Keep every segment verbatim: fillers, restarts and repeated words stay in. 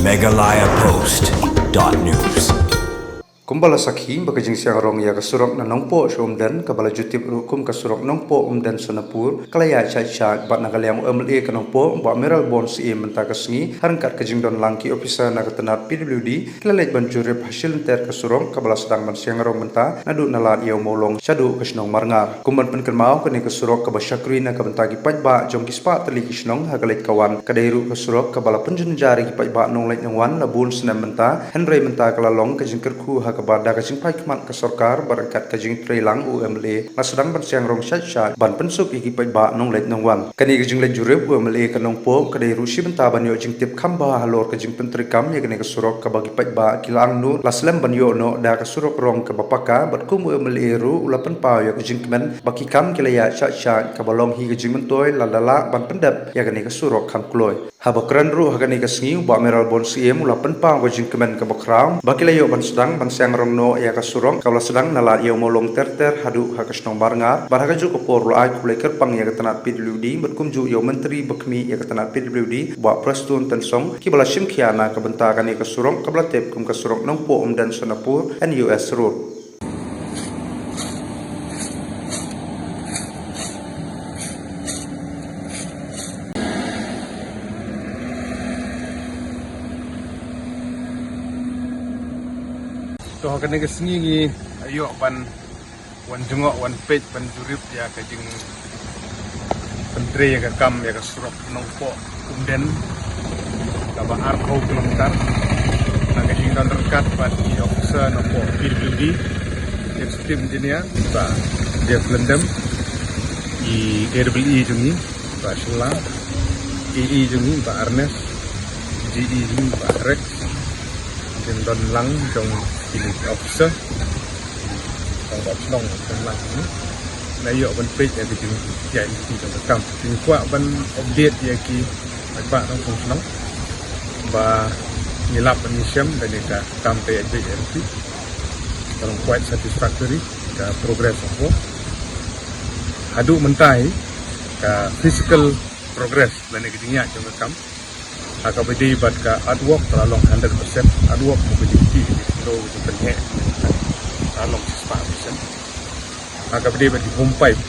Meghalaya Post dot news. Kumba la sakhi ba ka jingsiang rong ïa ka surok na Nongpoh sha Umden, kaba la ju tip ruh kum ka surok Nongpoh Umden Sonapur, ka la ïaid shait shait bad na ka liang u M L A ka Nongpoh, Bah Mayralborn Syiem, mynta ka sngi ha ryngkat ka jingdon lang ki officer na ka tnat P W D, ki la leit ban jurip ha shilynter ka surok kaba la sdang ban siang rong mynta naduh na Lad Ïew Mawlong shaduh ka shnong Marngar. Kum ban pynkynmaw, kane ka surok kaba shakri na ka bynta ki paidbah jong ki spah tylli ki shnong ha ka leit ka wan, ka dei ruh ka surok kaba la pynjynjar ïa ki paidbah nongleit nongwan la bun snem mynta, hynrei mynta ka la long ka jingkyrkhu ha kaba da ka jingphai khmat ka sorkar bad ryngkat ka jingtrei lang u M L A la sdang ban siang rong shait shait ban pynsuk ïa ki paidbah nongleit nongwan. Kane ka jingleit jurip u M L A ka Nongpoh ka dei ruh shi bynta ban ïoh jingtip kham bha halor ka jingpyntreikam ïa kane ka surok kaba ki paidbah ki la angnud la slem ban ïoh noh da ka surok rong kaba paka, bad kum u M L A ruh u la pynpaw ïa ka jingkmen ba ki kam ki la ïaid shait shait, kaba long hi ka jingmyntoi lada lah ban pyndep ïa kane ka surok kham kloi. Haba kren ruh ha kane ka sngi, u Bah Mayralborn Syiem u la pynpaw ka jingkmen kaba khraw ba ki la ïoh ban sdang ban siang rong noh ïa ka surok kaba la sdang na Lad Ïew Mawlong ter ter haduh ha ka shnong Marngar, bad ha kajuh ka por u la ai khublei kyrpang ïa ka tnat P W D bad kumjuh ïa u Myntri ba khmih ïa ka tnat P W D, Bah Prestone Tynsong, kiba la shim khia na ka bynta kane ka surok kaba la tip kum ka surok Nongpoh Umden Sonapur, N U S Road. To, ha kane ka sngi ngi ïoh ban wan jngoh, wan peit, ban jurip ïa ka jingpyntrei ïa ka kam ïa ka surok Nongpoh Umden, kaba arphew kilometer. Na ka jingdon ryngkat bad ki officer Nongpoh P W D, executive engineer Bah Jeff Lyngdoh, i A W E jong ngi Bah Shylla, A E jong ngi Bah Ernest, G E jong ngi Bah Rex, jingdon lang jong ki officer, jong Bah Chnong, jong lang ni. Na ïoh ban peit ïa ka jingïaid lynti jong ka kam. Ngi kwah ban update ïa ki paidbah nongshong shnong ba ngi lap ban ngi shem da kane ka kam ka ïaid beit ïaid lynti. Ka long quite satisfactory ka progress of work. Haduh mynta hi ka physical progress lane ka jingïaid jong ka kam, ha kaba ïadei bad ka earthwork, ka la long hundred percent. Earthwork, ka jingkiew, ka jingkiew, ka jingpynheh, ka la long sixty percent. Ha kaba ïadei bad ki home pipe,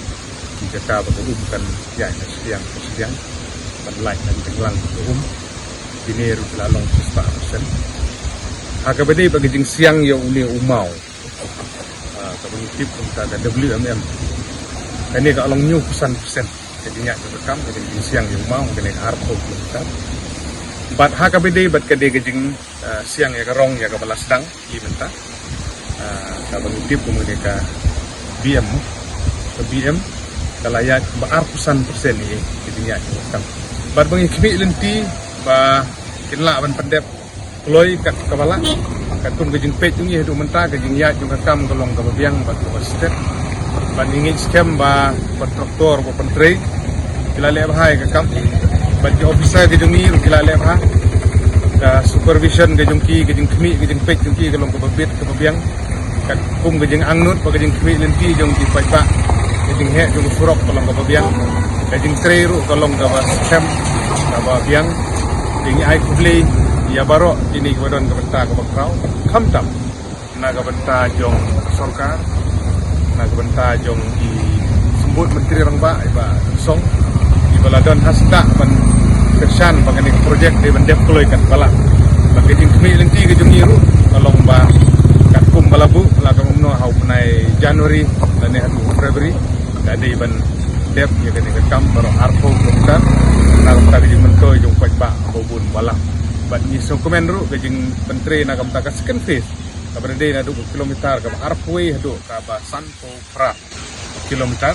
ki jaka ba ka um kan ïaid na shiliang, na shiliang, ban lait na ka jinglang ka um, kine ruh ki la long sixty percent. Ha kaba ïadei bad ka jingsiang ïa une u maw, ah, kaba ngi tip kumta ka W M M, kane ka long hynñiewphew san percent ka jingïaid jong ka kam, ka jingsiang ïa u maw, kane ka arphew kilometer. Bad ha kaba ïadei bad ka dei ka jing, ah, siang ïa ka rong ïa kaba la sdang ïa mynta, ah, kaba ngi tip kum kane ka B M, ka B M ka la ïaid ba arphew san percent ïa ka jingïaid jong ka kam. Bad ba ngi khmih lynti ba kin lah ban pyndep kloi kat kaba lah. Katkum ka jingpeit jong ngi haduh mynta, ka jingïaid jong ka kam ka long kaba biang bad kaba stet. Bad ngi ngeit skhem ba kontraktor ba pyntrei ki la leh bha ïa ka kam, bad ki officer ki jong ngi ruh ki la leh bha. Ka supervision ka jong ki, ka jingkhmih, ka jingpeit jong ki ka long kaba bit kaba biang. Katkum ka jingangnud bad ka jingkhmih lynti jong ki paidbah, ka jingheh jong ka surok ka long kaba biang, ka jingtrei ruh ka long kaba skhem, kaba biang. Te ngi ai khublei ïa baroh kine kiba don ka bynta kaba khraw, khamtam na ka bynta jong ka sorkar, na ka bynta jong i Symbud Myntri Rangbah, i Bah Tynsong, iba la don ha sdang ban kyrshan ba kane ka projek dei ban dep kloi kat ba lah. Bad ka jingkhmih lynti ka jong ngi ruh ka long ba katkum ba la buh, la ka umno ha u bnai January lane haduh February, ka dei ban dep ïa kane ka kam baroh arphew kilometer, na ka bynta ka jingmyntoi jong paidbah ba bun ba lah. Bad ngi sngewkmen ruh ka jingpyntrei na ka bynta ka second phase, kaba dei naduh ka kilometer kaba arphew haduh kaba sanphew phra kilometer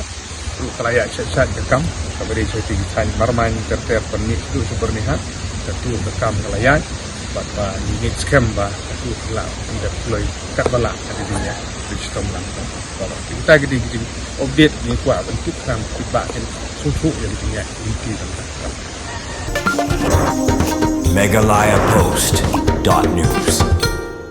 ruh ka la ïaid shait shait ka kam, kaba dei sha ki thaiñ Marmain, ter ter, Pynmih, haduh sha Byrnihat, ka tur ka kam ka la ïaid. Bad ba ngi ngeit skhem ba ka tur ka la pyndep kloi kat ba lah, ka dei ïa ka jingïaid. Kita ki dei ki jing update ngi kwah ban tip kham ki ba kin sngewthuh ïa ki jingïaid lynti jong ka kam. Meghalaya Post dot news.